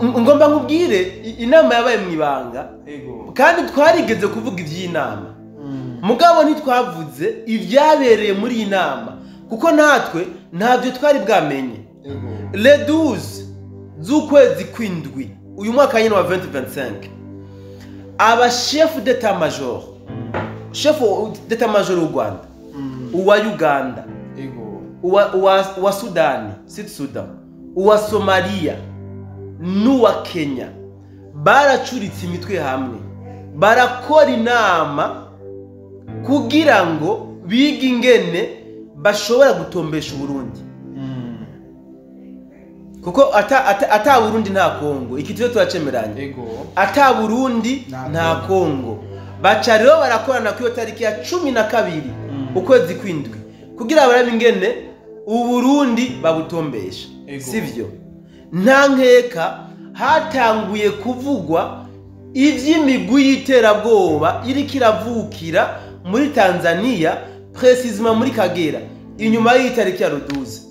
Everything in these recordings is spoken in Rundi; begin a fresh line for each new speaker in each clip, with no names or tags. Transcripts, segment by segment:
Ngomba nkubwire, inama yabaye mu ibanga. Kandi twarigeze kuvuga iby'inama, mugabo ntitwavuze ibyabereye muri iyi nama, kuko natwe ntabyo twari bwamenye. Le 12 z'ukwezi kw'indwi uyu mwaka nyine wa 2025, aba chef d'état major, chef d'état major w'u Rwanda, uwa Uganda, uwa Sudani, Sud Sudan, uwa Somalia n'uwa Kenya, baracuritse imitwe hamwe, barakora inama kugira ngo bige ingene bashobora gutombesha Uburundi, kuko ata Burundi nta Kongo. Iki tuyo turacemeranye. Ata Burundi nta Kongo. Baca rero barakorana ku iyo tariki ya 12 ukwezi kw'indwi kugira barabe ingene Uburundi babutombesha. Sivyo? Nta nkeka hatanguye kuvugwa ivy'imigwi y'iterabwoba iriko iravukira muri Tanzania, précisément muri Kagera, inyuma y'itariki ya le 12.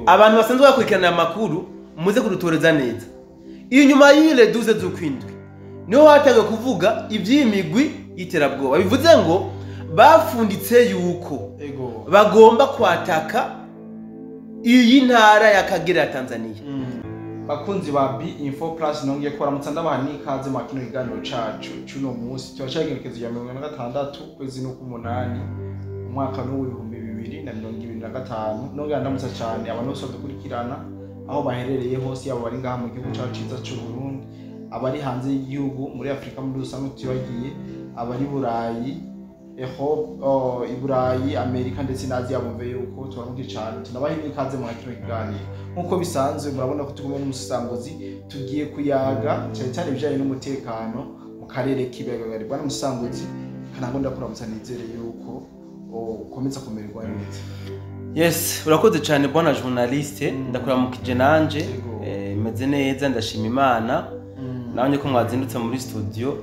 Abantu basanzwe bakurikirana amakuru, muze kudutoreza neza, inyuma y'i le 12 z'ukwindwi niho hatanguye kuvuga ivy'imigwi y'iterabwoba. Bivuze ngo bafunditse yuko bagomba kwataka iyi ntara ya Kagera ya Tanzania.
Bakunzi ba B Info Plus, nongeye kubaramutsa, ndabaha n'ikaze mu kino kiganiro cacu c'uno munsi. Turacagenekezo rya 46 kwezi n'ukumunani, umwaka n'2025. Nongera ndamutsa cane abantu bose badukurikirana aho baherereye hose, yaba bari ngaha mu gihugu cacu ciza c'u Burundi, abari hanze y'igihugu, muri Afurika muri rusange, tutibagiye abari Burayi, Europe, oh, i Burayi, Amerika ndetse n'Aziya. Bumve yuko turamuke cane, tunabaha n'ikaze mu kino kiganiro. Nk'uko bisanzwe, murabona ko turi kumwe n'umusisanguzi, tugiye kuyaga cyane cyane ibijyanye n'umutekano mu karere k'ibiyaga bigari. Bwana Musanguzi, kanango ndakuramutsa, nizere yuko ukomeza kumererwa neza.
Yes, urakoze cyane bwana journaliste. Ndakuramukije nanje. Meze neza, ndashima Imana. Nawe ko mwazindutse muri studio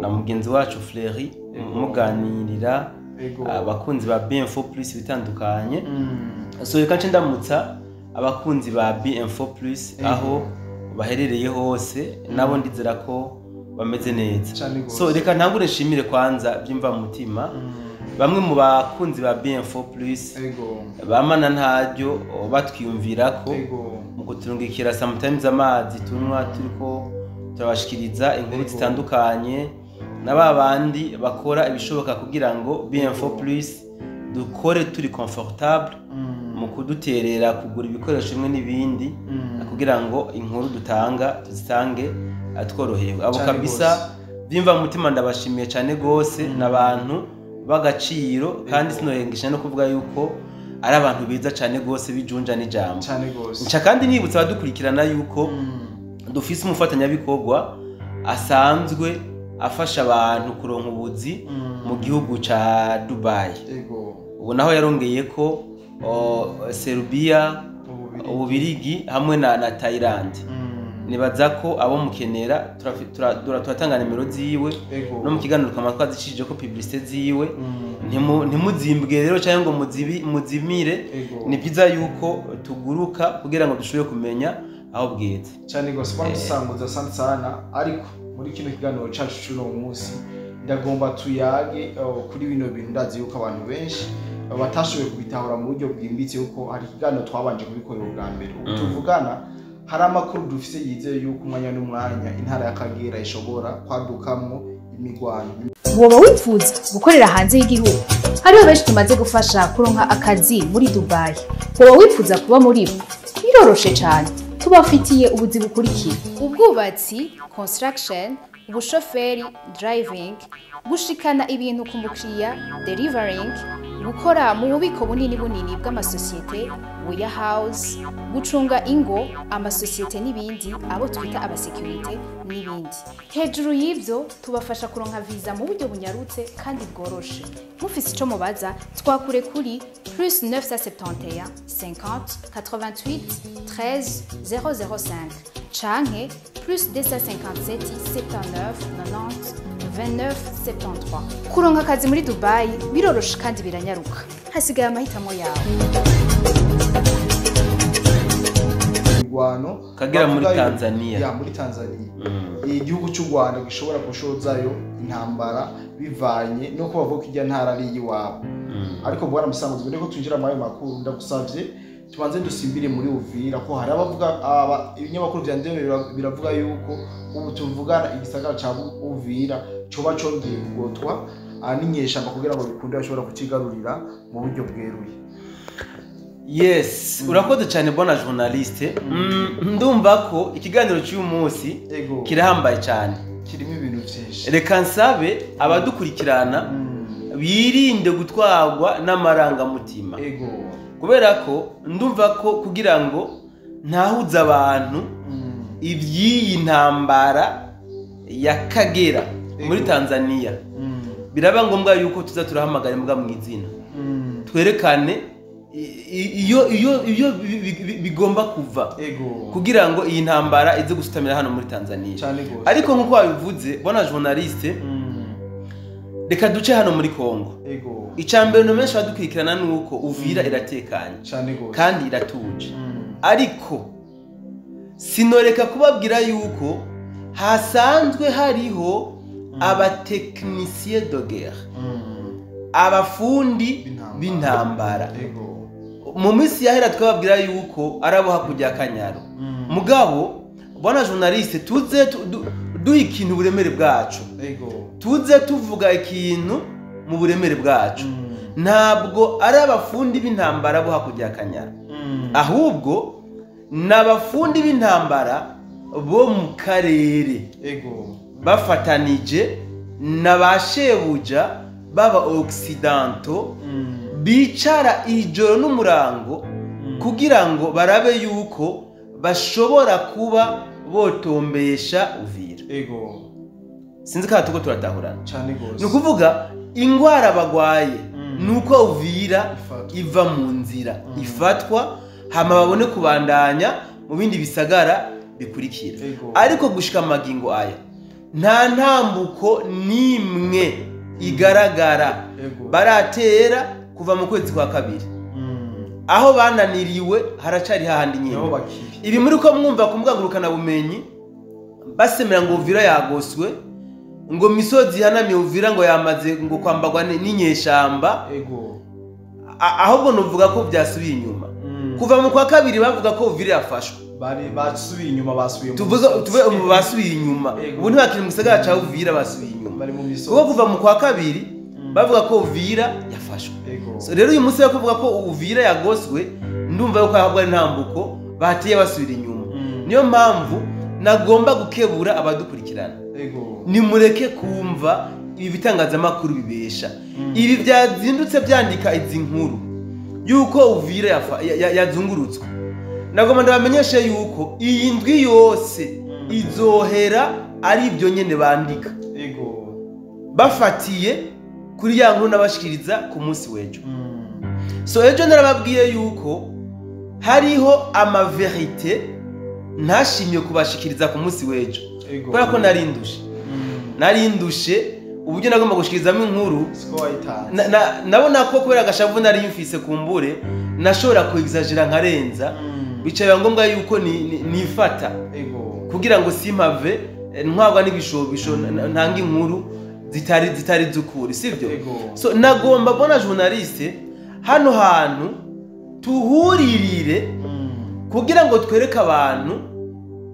na mugenzi wacu Fleury, muganirira abakunzi ba B Info Plus bitandukanye. So reka nce ndamutsa abakunzi ba B Info Plus aho baherereye hose, nabo ndizera ko bameze neza.
Cane gose.
So reka ntangure nshimire kwanza byimva mu mutima bamwe mu bakunzi ba B Info Plus bamana ntaryo batwiyumvira ko mu kuturungikira sometimes amazi tunywa turiko turabashikiriza inkuru zitandukanye, na ba bandi bakora ibishoboka kugira ngo B Info Plus dukore turi confortable, mu kuduterera kugura ibikoresho bimwe n'ibindi kugira ngo inkuru dutanga tuzitange tworohewe. Abo
Cane
kabisa
gose.
byimva mu mutima ndabashimiye cyane gose, n'abantu b'agaciro, kandi sinorengesha no kuvuga yuko ari abantu beza cyane gose bijunja n'ijambo.
Cane gose.
Nca kandi nibutsa abadukurikirana yuko dufise umufatanyabikorwa asanzwe afasha abantu kuronka ubuzi mu gihugu ca Dubai. Ubu naho yarongeye ko Serbia,
Ububirigi.
Ububirigi hamwe na Thailand. Nibaza ko abo mukenera turatanga nimero ziwe no mu kiganiro tukaba twazicishije ko publicité ziwe. Ntimuzimbwe rero cyangwa ngo muzimire. Ni byiza yuko tuguruka kugira ngo dushobore kumenya aho bweze.
Cyane gose, kwa musanguza, asante sana. Ariko muri kino kiganiro cacu c'uno munsi ndagomba tuyage kuri bino bintu. Ndazi yuko abantu benshi batashoboye kubitahura mu buryo bwimbitse, yuko hari ikiganiro twabanje kubikorera ubwa mbere. Ubu tuvugana hari amakuru dufise yizeye yuko umwanya n'umwanya intara ya Kagera ishobora kwadukamwo imigwano.
Woba wifuza gukorera hanze y'igihugu? Hariho benshi tumaze gufasha kuronka akazi muri Dubai. Woba wifuza kuba muri bo? Biroroshe cyane, tubafitiye ubuzi bukurikira: ubwubatsi, construction, ubushoferi, driving, gushikana ibintu ku mukiriya, delivering, gukora mu bubiko bunini bunini bw'amasosiyete, warehouse, gucunga ingo, amasosiyete n'ibindi, abo twita abasekirite n'ibindi. Hejuru y'ibyo, tubafasha kuronka viza mu buryo bunyarutse kandi bworoshe. Mufise ico mubaza, twakure kuri plus 971 50 88 13 005 canke plus 257 79 90 29 73. Kuronka akazi muri Dubai biroroshe kandi biranyaruka, hasigaye amahitamo yawe.
mirwano
Kagera muri
bavuga
Tanzania.
Ya, muri Tanzania. Igihugu cy'u Rwanda gishobora gushozayo intambara bivanye no kuba bavuga ko ijya ntara ari iyiwabo. Ariko bwana Musanguzi, mbere ko twinjira muri ayo makuru, ndagusavye tubanze dusimbire muri Uvira, ko hari abavuga ibinyamakuru vya Ndebe biravuga yuko ubu tuvugana igisagara ca Uvira coba congeye kugotwa n'inyeshamba kugira ngo bikunde bashobora kucigarurira mu buryo bweruye.
Yes, urakoze cyane bwana journaliste. Ndumva ko ikiganiro cy'uyu munsi kirahambaye cyane,
kirimo ibintu vyinshi.
Reka nsabe abadukurikirana birinde gutwarwa n'amarangamutima, kubera ko ndumva ko kugira ngo ntahuze abantu iby'iyi ntambara ya Kagera muri Tanzania, biraba ngombwa yuko tuza turahamagara imbwa mu izina, twerekane iyo bigomba kuva kugira ngo iyi ntambara ize gusutamira hano muri Tanzania.
Cyane gose.
Ariko nk'uko wabivuze bwana journaliste, reka duce hano muri Kongo. Icambere no menshi badukurikirana nuko Uvira iratekanye
Cyane gose.
kandi iratuje, ariko sinoreka kubabwira yuko hasanzwe hariho abatechnicien de guerre, abafundi
B'intambara.
b'intambara. Mu minsi yahera twababwira yuko ari abo hakurya ya Kanyaru. Mugabo bwana journaliste, tuze duha ikintu uburemere bwacu, tuze tuvuga ikintu mu buremere bwacu. Ntabwo ari abafundi b'intambara bo hakurya ya Kanyaru, ahubwo ni abafundi b'intambara bo mu karere bafatanije na ba shebuja b'aba occidentaux, bicara ijoro n'umurango kugira ngo barabe yuko bashobora kuba botombesha Uvira. Sinzi ko tuko turatahurana.
Cyane gose.
Ni ukuvuga ingwara bagwaye ni uko Uvira
Ifatwa.
iva mu nzira, ifatwa, hama babone kubandanya mu bindi bisagara bikurikira. Ariko gushika amagingo aya nta ntambuko n'imwe igaragara baratera kuva mu kwezi kwa kabiri. Aho bananiriwe haracari hahandi nyine.
Niho bakiri.
Ibi muri ko mwumva ku mbuga ngurukanabumenyi basemera ngo Uvira yagoswe, ngo misozi ihanamiye Uvira ngo yamaze ngo kwambagwa n'inyeshamba. Ahubwo nuvuga ko byasubiye inyuma. Kuva mu kwa kabiri bavuga ko Uvira yafashwe.
Bari basubiye inyuma, basubiye mu
Tuvuze
misozi.
tuve mu basubiye inyuma. Ubu ntibakiri mu gisagara ca Uvira, basubiye inyuma.
Bari mu misozi.
Kuko kuva mu kwa kabiri bavuga ko Uvira yafashwe. So, rero uyu munsi bakuvuga ko Uvira yagoswe, ndumva yuko ahubwo ari ntambuko bateye basubira inyuma. Niyo mpamvu nagomba gukebura abadukurikirana. Nimureke kumva ibi bitangazamakuru bibesha. Ibi byazindutse byandika izi nkuru yuko Uvira yazungurutswe. Nagomba ndabamenyeshe yuko iyi ndwi yose izohera ari ibyo nyene bandika. Bafatiye kuri ya nkuru nabashikiriza ku munsi w'ejo. So ejo narababwiye yuko hariho amaverite ntashimye kubashikiriza ku munsi w'ejo. Kubera ko narindushe. Narindushe uburyo nagomba gushikirizamo inkuru.
Siko wayitanze.
Nabona ko kubera agashavu nari mfise kumbure nashobora kuexagera nkarenza. Bicaye ngombwa yuko nifata kugira ngo simpave ntwagwa n'ibishobisho ntanga inkuru zitari zukuri, sivyo? So nagomba bona journaliste hano hantu tuhuririre kugira ngo twereke abantu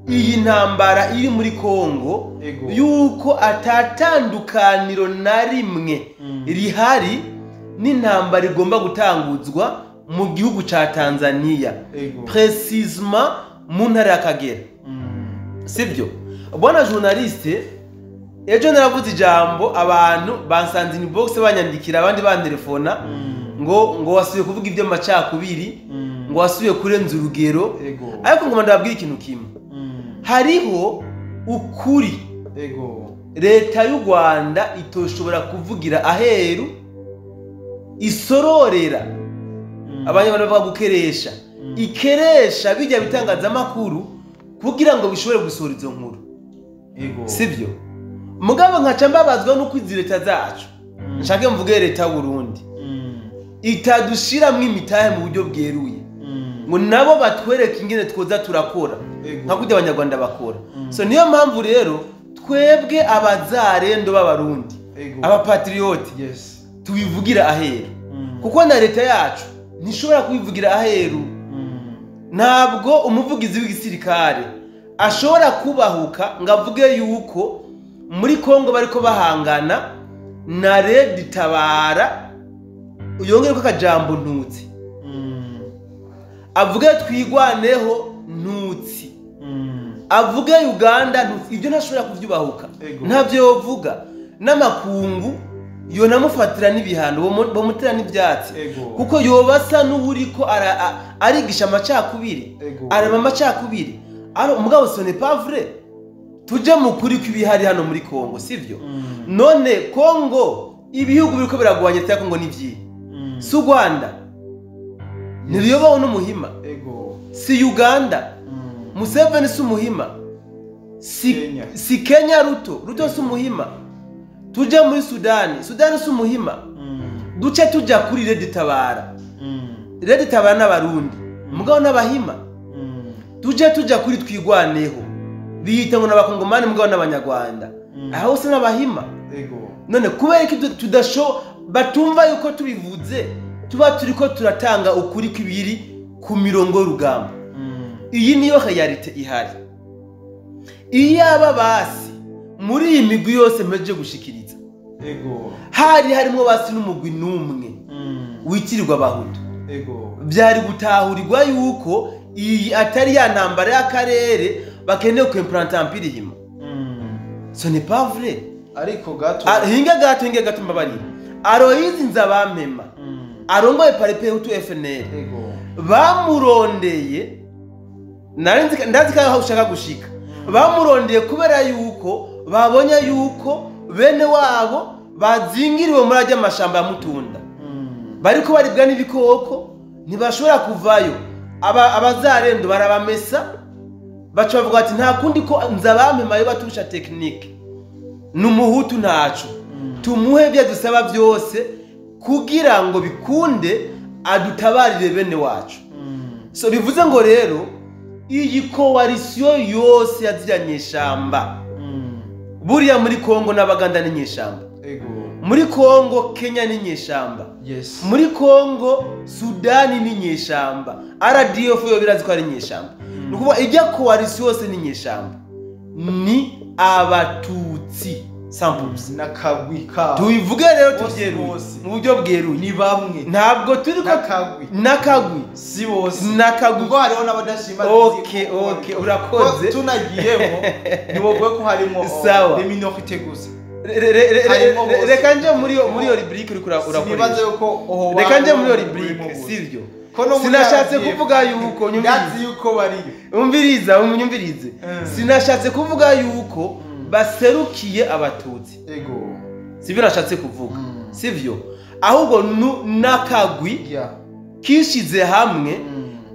iyi ntambara iri muri Kongo yuko atatandukaniro na rimwe rihari n'intambara igomba gutanguzwa mu gihugu ca Tanzania, précisément mu ntara ya Kagera. Sivyo? Bwana journaliste, ejo naravuze ijambo abantu bansanze in box banyandikira, abandi bantelefona ngo wasubiye kuvuga ibyo macakubiri, ngo wasubiye kurenza urugero. Ariko ngoma ndababwira ikintu kimwe. Hariho ukuri leta y'u Rwanda itoshobora kuvugira aheru isororera. Abanyarwanda bavuga gukeresha. Ikeresha bijya bitangazamakuru kugira ngo bishobore gusohora izo nkuru. Sivyo? Mugabo nkaca mbabazwa nuko izi leta zacu, nshake mvuge leta y'u Burundi, itadushiramwo imitahe mu buryo bweruye. Ngo nabo batwereke ingene twoza turakora nka kurya abanyarwanda bakora. So niyo mpamvu rero twebwe abazarendo b'abarundi, abapatriote, tubivugira aheru, kuko na leta yacu ntishobora kubivugira aheru. Ntabwo umuvugizi w'igisirikare ashobora kubahuka ngo avuge yuko muri Kongo bariko bahangana na Red Tabara, yongere ko akajambo ntutsi, avuge twigwaneho ntutsi, avuge Uganda ntutsi. Ibyo ntashobora kuvyubahuka, ntavyo yovuga. N'amakungu yonamufatira n'ibihano, bomutera n'ivyatsi, kuko yobasa n'uwuriko arigisha amacakubiri, arema amacakubiri. Aro mugabo ce n'est pas vrai. Tuje mu kuri kw'ibihari hano muri Kongo, sivyo? None Kongo ibihugu biriko biragwanya ya Kongo nivyi? Si Rwanda ntiruyobowe n'umuhima, si Uganda, Museveni si umuhima, si Kenya, Ruto si umuhima. Tuje muri Sudani, Sudani si umuhima. Duce tuja kuri Red Tabara, Red Tabara n'abarundi mugabo n'abahima. Tuje tuja kuri twigwaneho, biyita ngo n'abakongomani mugabo n'abanyarwanda, aho hose n'abahima. None kubera ko tudasho batumva yuko tubivuze tuba turiko turatanga ukuri kw'ibiri ku mirongo y'urugamba. Iyi niyo realite ihari. Iyaba basi muri iyi migwi yose mpejeje gushikiriza, hari harimo basi n'umugwi n'umwe witirirwa abahutu, byari gutahurirwa yuko iyi atari ya ntambara y'akarere bakeneye kwimplanta empire hima. Ce n'est pas vrai.
Ariko gato,
hinga gato, hinga gato, mbabarira. Aloyizi Nzabampema arongoye Palipehutu FNL, bamurondeye, ndazi ko aho ushaka gushika, bamurondeye kubera yuko babonye yuko bene wabo bazingiriwe muri ajya amashamba ya Mutunda, bariko baribwa n'ibikoko, ntibashobora kuvayo. Abazarendo barabamesa, baca bavuga ati nta kundi ko Nzabampema yo baturusha technique, n'umuhutu ntaco, tumuhe ibyo dusaba byose kugira ngo bikunde adutabarire bene wacu. So bivuze ngo rero iyi coalition yose yaziranye nyeshamba, buriya muri Kongo n'Abaganda ni nyeshamba, muri Kongo Kenya ni nyeshamba, muri Kongo Sudani ni nyeshamba, RDF yo birazi ko ari nyeshamba. Nukuvuga ijya coalition yose ni nyeshamba, ni abatutsi 100%.
N'akagwi ka
tubivuge rero tubyeruye mu buryo bweruye,
ni bamwe,
ntabwo turi ko n'akagwi
si bose,
n'akagwi
kuko hariho n'abadashima.
Okay, okay, urakoze.
Tunagiyemo nibovuye ko harimo les minorités gusa.
Reka nje muri iyo rubrique uri urakoresha,
sinibaze yuko
reka nje muri iyo rubrique, sivyo? Sinashatse kuvuga yuko
nyumviriza yuko bari
umviriza, umunyumvirize. Sinashatse kuvuga yuko baserukiye abatutsi, sivyo nashatse kuvuga, sivyo? Ahubwo n'akagwi kishize hamwe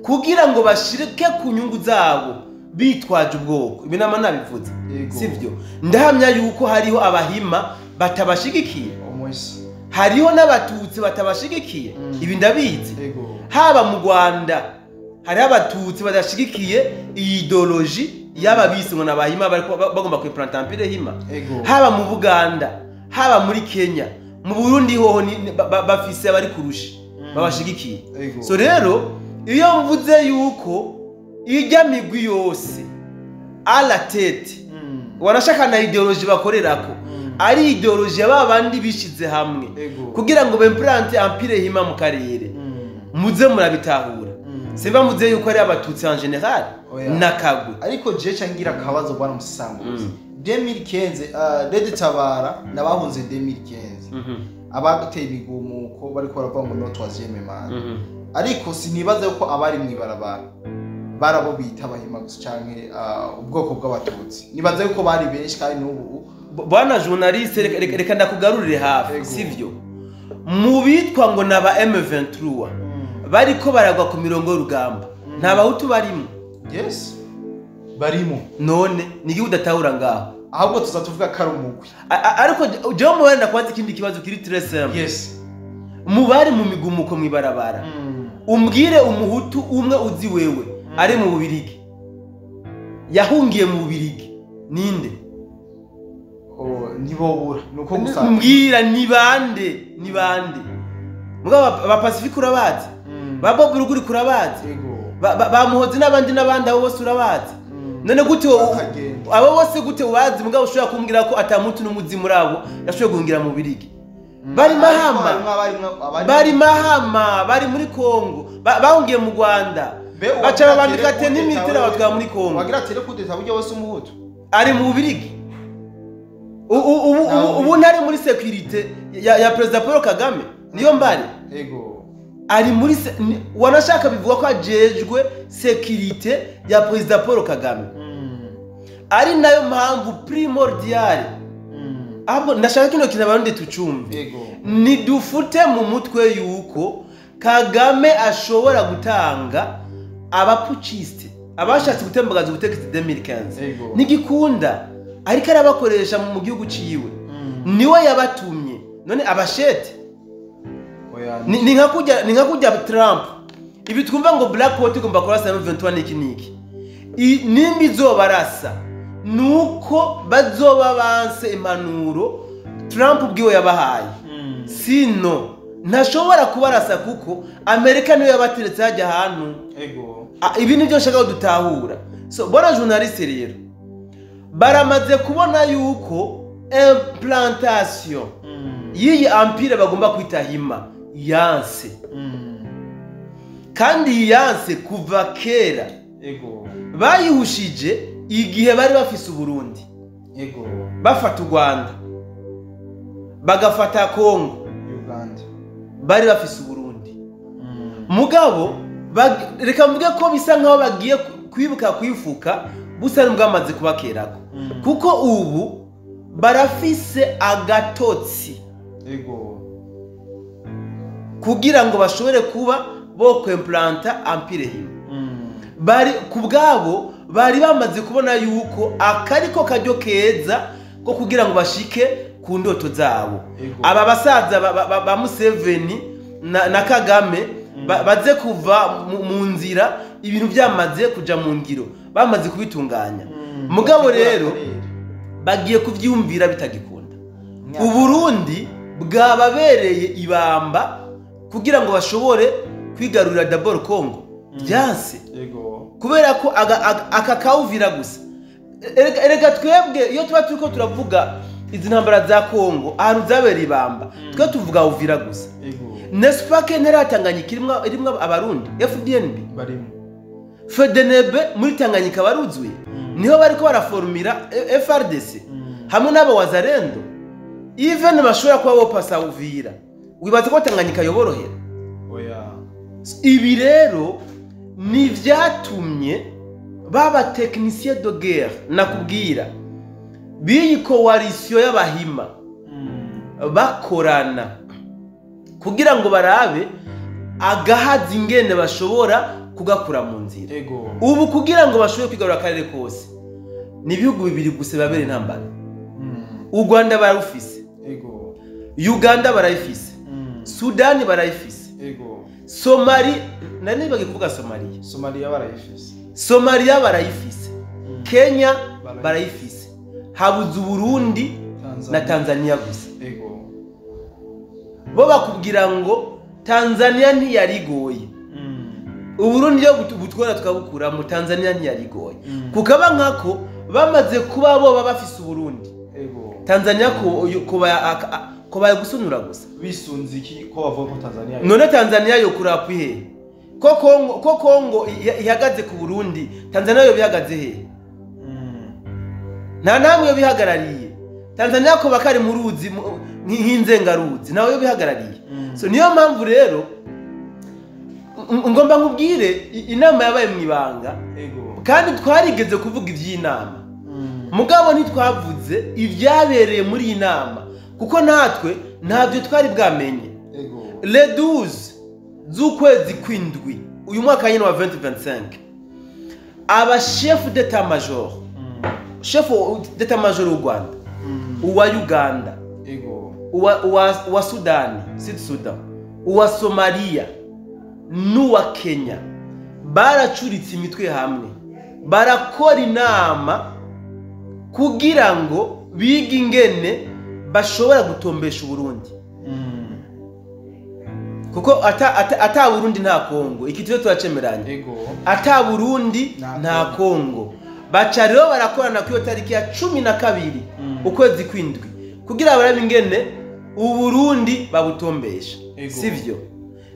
kugira ngo bashirike ku nyungu zabo bitwaje ubwoko. Ibi nama nabivuze, sivyo? Ndahamya yuko hariho abahima batabashigikiye, hariho n'abatutsi batabashigikiye, ibi ndabizi. Haba mu Rwanda hariho abatutsi badashigikiye iyi ideologie yaba bise ngo n'abahima bagomba kwimplanta empire hima. Haba mu Buganda, haba muri Kenya, mu Burundi hoho bafise abari kurusha babashigikiye. So rero iyo mvuze yuko ijya migwi yose à la tête wanashaka na ideologie bakorerako, ari ideologie babandi bishize hamwe kugira ngo bemplante empire hima mu karere, muze murabitahura. Simba muze yuko ari abatutsi en general nakagwe.
Ariko je cangira akabazo bwana Musanguzi, 2015 Red Tabara nabahunze 2015 abaduteye ibigumuko bariko baravuga ngo no troisième mandat, ariko sinibaza yuko abari mwibarabara barabo bita abahima gusa canke ubwoko bw'abatutsi, nibaza yuko bari benshi kandi n'ubu.
Bwana journaliste, reka ndakugarurire hafi, sivyo? Mu bitwa ngo naba M23 bariko baragwa ku mirongo y'urugamba, nta bahutu barimo.
Yes, barimo.
None nigi udatahura ngaho,
ahubwo tuzatuvuga ko ari umugwi.
Ariko jewe mubari nakwanze ikindi kibazo kiri très simple.
Yes,
mubari mu migumuko mwibarabara, Umbwire umuhutu umwe uzi wewe ari mu Bubirigi, yahungiye mu Bubirigi, ninde?
Ntibobura nuko gusa.
Mbwira ni bande, ni bande? Mugabo ba Pacifique urabazi, ba Bob Ruguri kurabazi, ba Muhozi n'abandi n'abandi, abo bose urabazi. None gute abo bose gute ubazi mugabo ushobora kumbwira ko atamutu n'umuzi muri abo yashoboye guhungira mu Bubirigi? Bari Mahama, bari Mahama, bari muri Kongo, bahungiye mu Rwanda, baca babandika tenimilitaire abatwara muri Kongo.
Wagira tere kudeta buryo bose umuhutu
ari mu Bubirigi. Ubu ntari muri sécurité ya President Paul Kagame, niyo mbari.
Yego.
Ari muri wanashaka bivuga ko ajejwe sécurité ya President Paul Kagame. Ari nayo mpamvu primordial. Ahubwo ndashaka kino kintu abarundi tucumve. Ni dufute mu mutwe yuko Kagame ashobora gutanga abapuciste abashatse gutembagaza ubutegetsi 2015. Nigikunda ariko arabakoresha mu gihugu ciwe. Niwe yabatumye. None abashete ni nka kujya Trump. Ibi twumva ngo Black Water igomba kurasa M23 niki niki. Nimba izobarasa nuko bazoba banse impanuro Trump ubwiwe yabahaye. Sino ntashobora kubarasa kuko Amerika niyo yabateretse hajya ahantu.
Ego.
Ibi nibyo nshaka dutahura. So bona journaliste rero baramaze kubona yuko implantation y'iyi empire bagomba kwita Hima yanse. Kandi yanse kuva kera.
Ego.
Bayihushije igihe bari bafise Uburundi.
Ego.
Bafata u Rwanda, bagafata Kongo,
Uganda,
bari bafise Uburundi. Mugabo reka mvuge ko bisa nkaho bagiye kwibuka kwifuka busa n'ubwamaze kubakerako. Kuko ubu barafise agatotsi.
Ego.
Kugira ngo bashobore kuba bo kwimplanta empire Hima. Bari kubgabo bari bamaze kubona yuko akariko kajyo keza ko kugira ngo bashike ku ndoto zabo. Aba basaza ba Museveni na Kagame baze kuva mu nzira ibintu byamaze kuja mu ngiro, bamaze kubitunganya. Mugabo rero bagiye kuvyumvira bitagikunda. Uburundi bwababereye ibamba kugira ngo bashobore kwigarurira d'abord Congo. Byanse. Kubera ko aka kawuvira gusa. Erega twebwe iyo tuba turiko turavuga izi ntambara za Kongo ahantu zabereye ibamba, twe tuvuga uvira gusa. N'est-ce ntera Tanganyika irimwo abarundi FDNB
barimo,
FDNB muri Tanganyika baruzuye, niho bariko baraformira FRDC hamwe n'abo Wazalendo. Even bashobora kuba bo pasa uvira, wibaza ko Tanganyika yoborohera?
Oya.
Ibi rero ni vyatumye baba technicien de guerre nakubwira biyi coalition y'abahima bakorana kugira ngo barabe agahazi ingene bashobora kugakura mu nzira. Ubu kugira ngo bashobore kwigarura akarere kose ni ibihugu bibiri gusa babere intambara. U Rwanda barufise, Uganda barayifise, Sudani barayifise, Somali nani bagiye kuvuga Somalia,
Somalia barayifise,
Somalia barayifise, Kenya barayifise, habuze Burundi na Tanzania gusa. Bo bakubwira ngo Tanzania ntiyarigoye, Uburundi yo butwara tukabukura mu Tanzania ntiyarigoye. Kukaba nkako bamaze kuba bo bafise Uburundi, Tanzania ko ba gusunura gusa.
Bisunze iki ko bavuga ko Tanzania?
None Tanzania yo kurapwa he? Ko Kongo ihagaze ku Burundi, Tanzania yo bihagaze he? Nta namwe yo bihagarariye. Tanzania ko bakari mu ruzi nk'inzengaruzi nawe yo bihagarariye. So niyo mpamvu rero ngomba nkubwire inama yabaye mu ibanga, kandi twarigeze kuvuga iby'inama. Mugabo ntitwavuze ibyabereye muri iyi nama kuko natwe ntabyo twari bwamenye. Le 12 z'ukwezi kw'indwi uyu mwaka nyine wa 2025, aba chef d'état major, chef d'état major w'u Rwanda, uwa Uganda, uwa Sudani, Sud Sudan, uwa Somalia n'uwa Kenya baracuritse imitwe hamwe, barakora inama kugira ngo bige ingene bashobora gutombesha Uburundi. Kuko ata Burundi nta Kongo, iki twe turacemeranye. Ata Burundi nta Kongo. Baca rero barakorana ku tariki ya 12 ukwezi kwindwi kugira barabe ingene Uburundi babutombesha. Sivyo?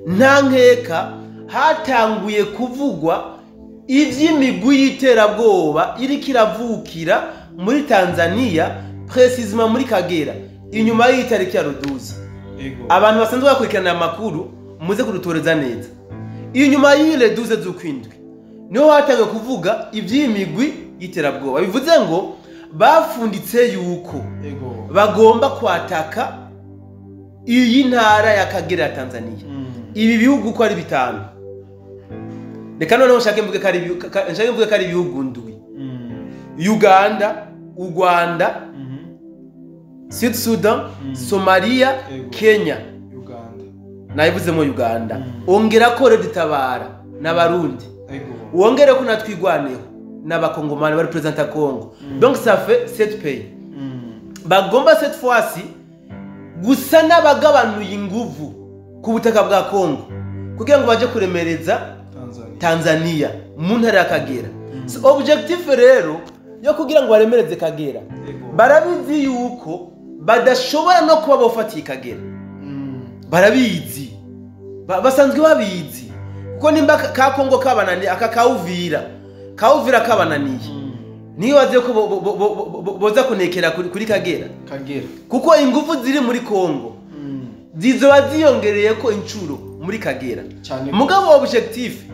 Nta nkeka hatanguye kuvugwa ivy'imigwi y'iterabwoba iriko iravukira muri Tanzania, précisément muri Kagera, inyuma y'itariki ya Ruduzi. Abantu basanzwe bakurikirana amakuru muze kudutoreza neza. Inyuma y'ile 12 z'ukwindwi niho hatanguye kuvuga ivy'imigwi y'iterabwoba, bivuze ngo bafunditse yuko bagomba kwataka iyi ntara ya Kagera ya Tanzania. Ibi bihugu ko ari bitanu. Reka noneho nshake mvuge ko ari ibihugu ndwi. Uganda, u Rwanda, Sud Sudan, Somalia, Kenya,
Uganda.
Nayivuzemo Uganda. Ongera ko Red Tabara n'Abarundi. Wongere ko natwigwaneho n'abakongomani bari representa Congo. Donc ça fait 7 pays. Bagomba cette fois-ci gusa n'abagabanuye inguvu ku butaka bwa Congo kugira ngo baje kuremereza Tanzania mu ntara ya Kagera. So objectif rero yo kugira ngo baremereze Kagera, barabizi yuko badashobora no kuba bofatiye Kagera. Barabizi, basanzwe babizi, kuko nimba ka Kongo kabananiye aka Kawuvira kabananiye, niyo baze ko boza kunekera kuri Kagera. Kuko ingufu ziri muri Kongo zizoba ziyongereye ko incuro muri Kagera. Mugabo objectif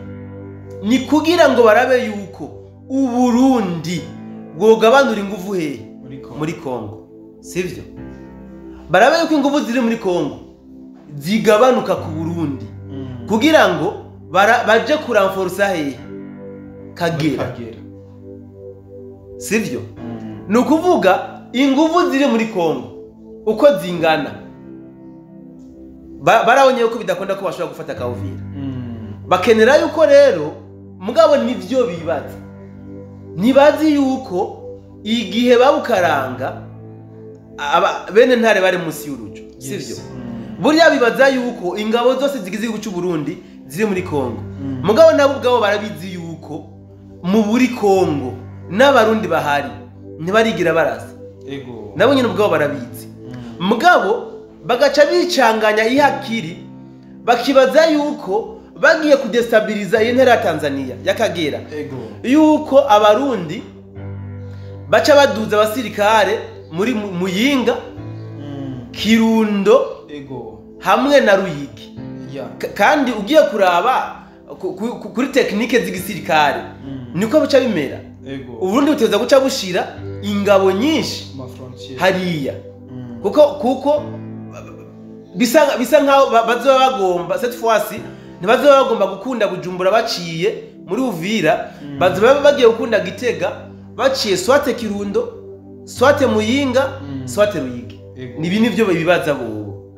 ni kugira ngo barabe yuko Uburundi bwogabanura ingufu he muri Kongo. Sivyo? Barabe yuko ingufu ziri muri Kongo zigabanuka ku Burundi kugira ngo baje kuranforsa he Kagera. Sivyo? Ni ukuvuga ingufu ziri muri Kongo uko zingana, barabonye yuko bidakunda ko bashobora gufata Kawuvira. Bakenera yuko rero mugabo nivyo bibaza, nibazi yuko igihe babukaranga bene ntare bari munsi y'urujo. Sivyo? Burya bibaza yuko ingabo zose zigize igihugu cy'u Burundi ziri muri Kongo. Mugabo nabo ubwabo barabizi yuko mu buri Kongo n'abarundi bahari ntibarigira barasa. Nabo nyine ubwabo barabizi. Mugabo bagaca bicanganya ihakiri bakibaza yuko bagiye kudestabiliza iyi ntara ya Tanzania ya Kagera, yuko abarundi baca baduza abasirikare muri Muyinga, Kirundo, hamwe na Ruyigi. Kandi ugiye kuraba kuri technique z'igisirikare niko buca bimera. Uburundi buteza guca bushira ingabo nyinshi hariya, kuko bisa nkaho bazoba bagomba cette fois-ci ntibazoba bagomba gukunda Bujumbura baciye muri Uvira, bazoba bagiye gukunda Gitega baciye soit Kirundo, soit Muyinga, soit Ruyigi. Nibi nivyo bibaza bobo.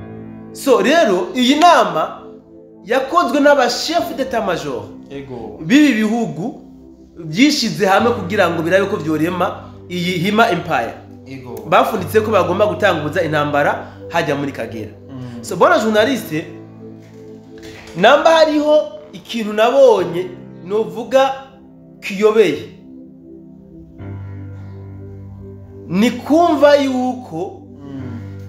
So rero iyi nama yakozwe n'aba chef d'état major bibi bihugu byishize hamwe kugira ngo birabe ko vyorema iyi Hima Empire. Bafunditse ko bagomba gutanguza intambara hajya muri Kagera. So bona journaliste, namba hariho ikintu nabonye novuga kiyobeye, ni kumva yuko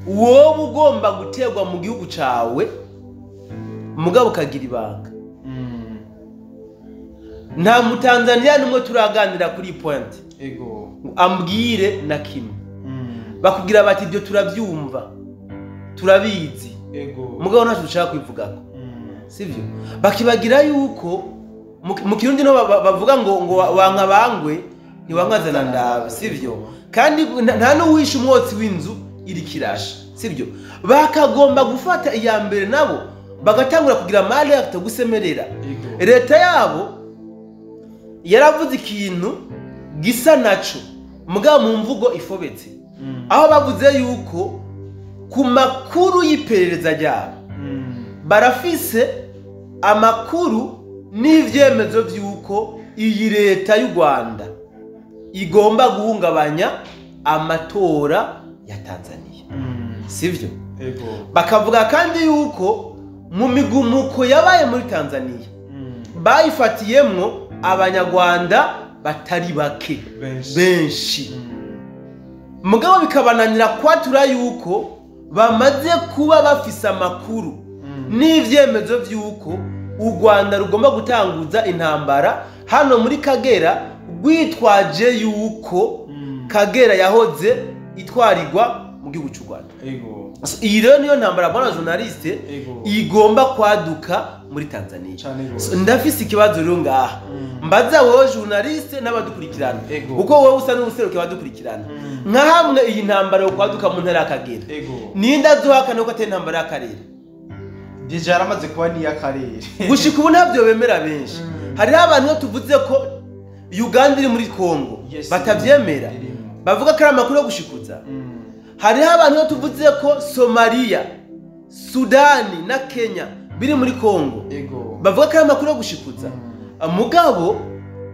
wowe ugomba gutegwa mu gihugu cawe mugabo ukagira ibanga. Nta mutanzania numwe turaganira kuri point ambwire na kimwe. Bakubwira bati ibyo turabyumva turabizi, mugabo ntacyo dushaka kwivugako. Sivyo? Bakibagira yuko mu Kirundi no bavuga ngo wanka bangwe ntiwankazana ndabe. Sivyo? Kandi nta n'uwisha umwotsi w'inzu iri kirasha. Sivyo? Bakagomba gufata iya mbere nabo bagatangura kugira male gusemerera. Leta yabo yaravuze ikintu gisa naco mugabo mu mvugo ifobetse, aho bavuze yuko ku makuru y'iperereza ryabo barafise amakuru n'ivyemezo vy'uko iyi leta y'u Rwanda igomba guhungabanya amatora ya Tanzania. Sivyo? Bakavuga kandi yuko mu migumuko yabaye muri Tanzania bayifatiyemwo abanyarwanda batari bake benshi. Mugabo bikabananira kwatura yuko bamaze kuba bafise amakuru n'ivyemezo vy'uko u Rwanda rugomba gutanguza intambara hano muri Kagera, rwitwaje yuko Kagera yahoze itwarirwa mu gihugu cy'u Rwanda. Iyi rero niyo ntambara bwana journaliste igomba kwaduka muri Tanzania. Ndafise ikibazo rero ngaha mbaza wowe journaliste n'abadukurikirana, kuko wowe usa n'ubuseruke abadukurikirana, nka hamwe iyi ntambara yo kwaduka mu ntara ya Kagera, ninda azohakana ko atari intambara y'akarere?
Deja yaramaze kuba ni y'akarere.
Gushika ubu ntabyo bemera benshi. Hariho abantu iyo tuvuze ko Uganda iri muri Congo batavyemera, bavuga ko ari amakuru yo gushikuza. Hariho abantu iyo tuvuze ko Somalia, Sudani na Kenya biri muri Congo bavuga ko ari amakuru yo gushikuza. Mugabo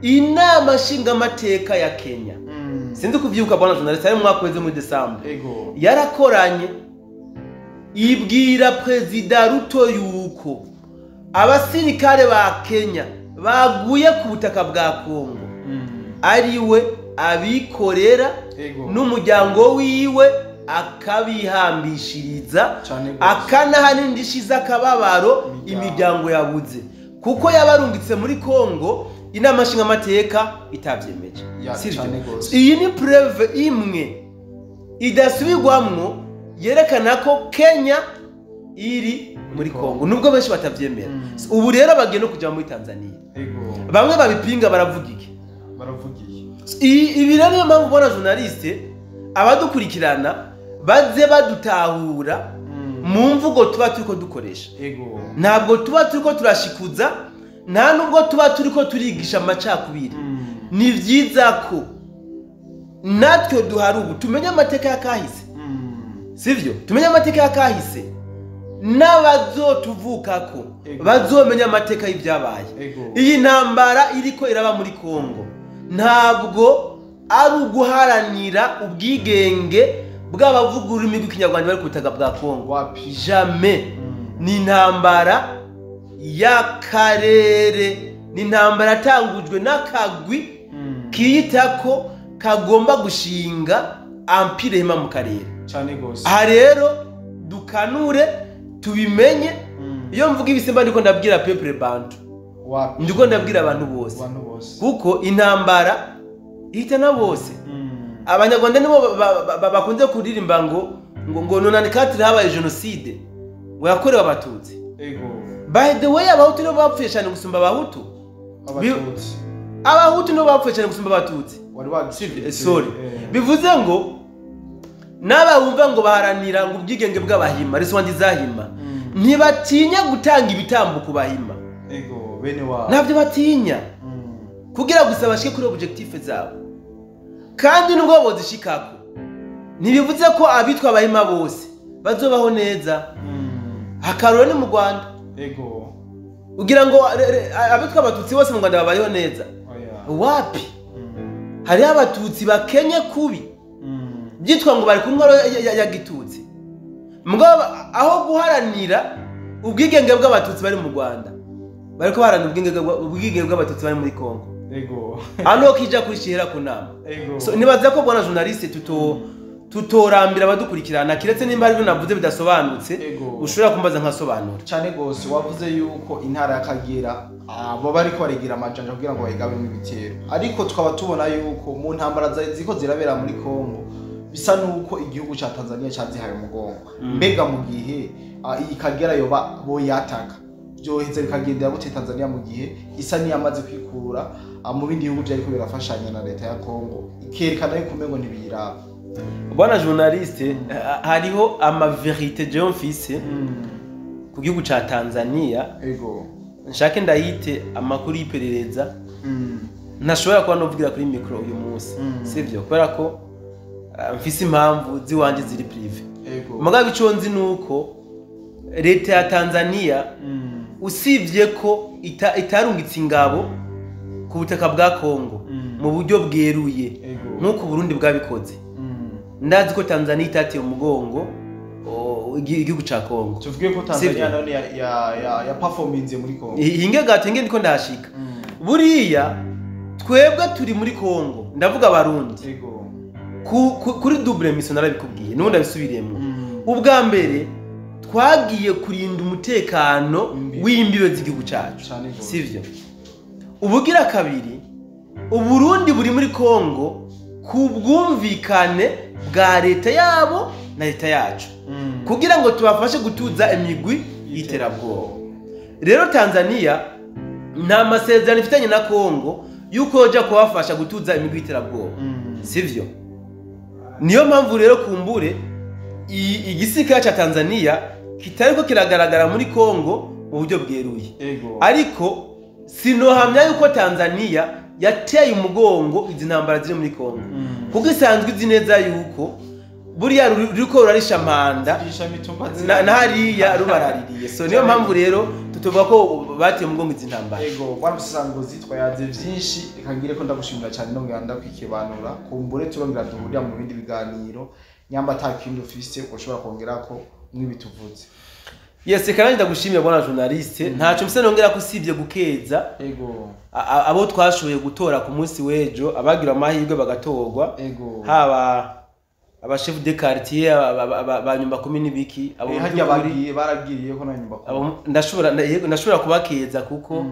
inama nshingamateka ya Kenya, sinzi kuvyibuka bwana journaliste, ari mu mwaka weze muri December, yarakoranye ibwira Perezida Ruto yuko abasirikare ba Kenya baguye ku butaka bwa Congo ariwe abikorera n'umuryango wiwe akabihambishiriza, akanaha n'indishyi z'akababaro imiryango yabuze, kuko yabarungitse muri Congo inama nshingamateka itavyemeje. Iyi ni preuve imwe idasubirwamwo yerekana ko Kenya iri muri Congo, nubwo benshi batavyemera. Ubu rero bagiye no kuja muri Tanzania. Bamwe babipinga baravuga iki? Ibi rero niyo mpamvu ubona journaliste abadukurikirana baze badutahura mu mvugo tuba turiko dukoresha. Ntabwo tuba turiko turashikuza, nta nubwo tuba turiko turigisha amacakubiri. Ni vyiza ko natwe duhari ubu tumenye amateka ya kahise. Sivyo? Tumenye amateka ya kahise, n'abazotuvukako bazomenya amateka y'ibyabaye. Iyi ntambara iriko iraba muri Congo ntabwo ari uguharanira ubwigenge bw'abavuga ururimi rw'ikinyarwanda bari ku butaka bwa Congo. Jamais. Ni intambara y'akarere, ni intambara yatangujwe n'akagwi kiyita ko kagomba gushinga empire hema mu karere. Aha rero dukanure tubimenye. Iyo mvuga ibisimba ndiko ndabwira peuple bantu, ndiko ndabwira abantu bose, kuko intambara ihitana bose. Abanyarwanda nibo bakunze kuririmba ngo ngo 94 habaye genocide ngo yakorewe abatutsi. By the way, abahutu nibo bapfuye cyane gusumba abahutu. Abahutu nibo bapfuye cyane gusumba abatutsi. Sorry. Bivuze ngo n'abumva ngo baharanira ngo ubwigenge bw'abahima, reswandi zahima, ntibatinya gutanga ibitambo ku bahima. Ntabyo batinya kugira gusa bashike kuri objectif zabo. Kandi nubwo bozishikako ntibivuze ko abitwa abahima bose bazobaho neza. Akaroro ni mu Rwanda. Ugira ngo abitwa abatutsi bose mu Rwanda babayeho neza? Wapi? Hari abatutsi bakenye kubi byitwa ngo bari ku ntwaro ya gitutsi. Mugabo aho guharanira ubwigenge bw'abatutsi bari mu Rwanda, bariko baharanira ubwigenge bw'abatutsi bari muri Congo. Hano kija kurishira ku nama. So nibaza ko bwana journaliste tutorambira abadukurikirana, kiretse nimba ari navuze bidasobanutse ushobora kumbaza nkasobanura.
Cyane gose wavuze yuko intara ya Kagera abo bariko baregira amajanja kugira ngo bayigabemo ibitero, ariko tukaba tubona yuko mu ntambara ziko zirabera muri Congo bisa nuko igihugu ca Tanzania cyazihaye umugongo. Mbega mu gihe iyi Kagera yoba bo yataka byoheze bikagendera gute Tanzania mu gihe isa niyamaze kwikura mu bindi bihugu byariko birafashanya na leta ya Congo, ikerekana yuko umengo ntibiyiraba?
Bwana journaliste, hariho ama vérité je mfise ku gihugu ca Tanzania. Nshake ndayite amakuru y'iperereza ntashobora kuba novugira kuri micro uyu munsi, sivyo? Kubera ko mfise impamvu ziwanje ziri privé. Mugabo ico nzi nuko leta ya Tanzania Usibye ko itarungitse ingabo ku butaka bwa Kongo mu buryo bweruye nk'uko Burundi bwabikoze, ndazi ko Tanzania itateye umugongo igihugu ca Kongo.
Tuvuge ko Tanzania none ya performance muri Kongo.
Hinge gato, hinge ndiko ndahashika. Buriya twebwe turi muri Kongo, ndavuga Abarundi. Kuri double mission narabikubwiye, nubundi abisubiriyemo. Ubwa mbere twagiye kurinda umutekano w'imbibe z'igihugu cyacu, sivyo? Ubugira kabiri, Uburundi buri muri Kongo ku bwumvikane bwa leta yabo na leta yacu, kugira ngo tubafashe gutuza imigwi y'iterabwoba. Rero Tanzania nta masezerano ifitanye na Kongo yuko yoja kubafasha gutuza imigwi y'iterabwoba, sivyo? Niyo mpamvu rero kumbure igisirikare ca Tanzania kitariko kiragaragara muri Kongo mu buryo bweruye. Ariko sinohamya yuko Tanzania yateye umugongo izi ntambara ziri muri Kongo, kuko isanzwe izi neza yuko buriya ruriko rurarisha mpanda na hariya rubaraririye. So niyo mpamvu rero tutuvuga ko bateye umugongo izi ntambara.
Ego bwana Musesanguzi, twayaze vyinshi, reka ngire ko ndagushimira cyane nongera ndakwikibanura, kumbure turongera duhurira mu bindi biganiro. Nyamba ata kindi ufise ushobora kongerako mwibituvuze.
Yes, reka nanjye ndagushimira bwana journaliste. Ntaco mfise nongera ko usibye gukeza.
Ego.
Abo twashoboye gutora ku munsi w'ejo, abagira amahirwe bagatorwa.
Ego.
Haba aba chef de quartier, ba nyumba kumi n'ibiki, abo
hajya bagiye baragiriye ko na nyumba kumi.
Abo ndashobora kubakeza kuko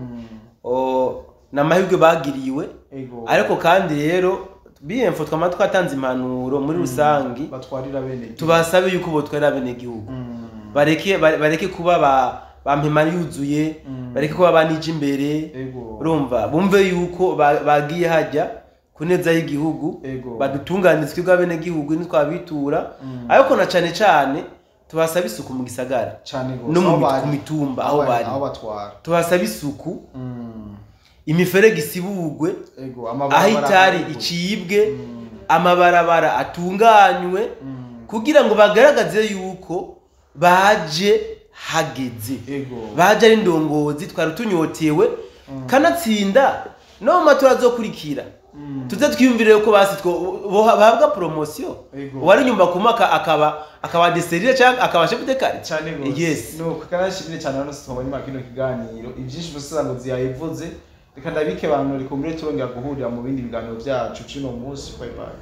na mahirwe bagiriwe.
Ego.
Ariko kandi rero BM4 twama twatanze impanuro muri rusangi,
batwarira bene
tubasabe yuko botwarira bene gihugu. Bareke kuba bampemana yuzuye, bareke kuba banije imbere. Urumva bumve yuko bagiye hajya kuneza y'igihugu, badutunganizwe bwa bene gihugu nitwabitura. Ariko na cane cane tubasaba isuku mu gisagara no mu mitumba aho bari,
aho batwara
tubasaba isuku, imiferege isibugwe, aho itari icibwe, amabarabara atunganywe, kugira ngo bagaragaze yuko baje hageze, baje ari ndongozi twari tunyotewe. Kanatsinda no mu matora azokurikira tuze twiyumvire yuko basi bahabwa promotion, wari nyumba kumaka akaba deserire cyangwa akaba chef de quartier
cyane gose.
Yes.
No kanashimire cyane hano twabonye makino kiganiro ibyinshi Musesanguzi yayivuze. Reka ndabike abantu rikumbure turongera guhurira mu bindi biganiro byacu cy'uno munsi. Bye bye.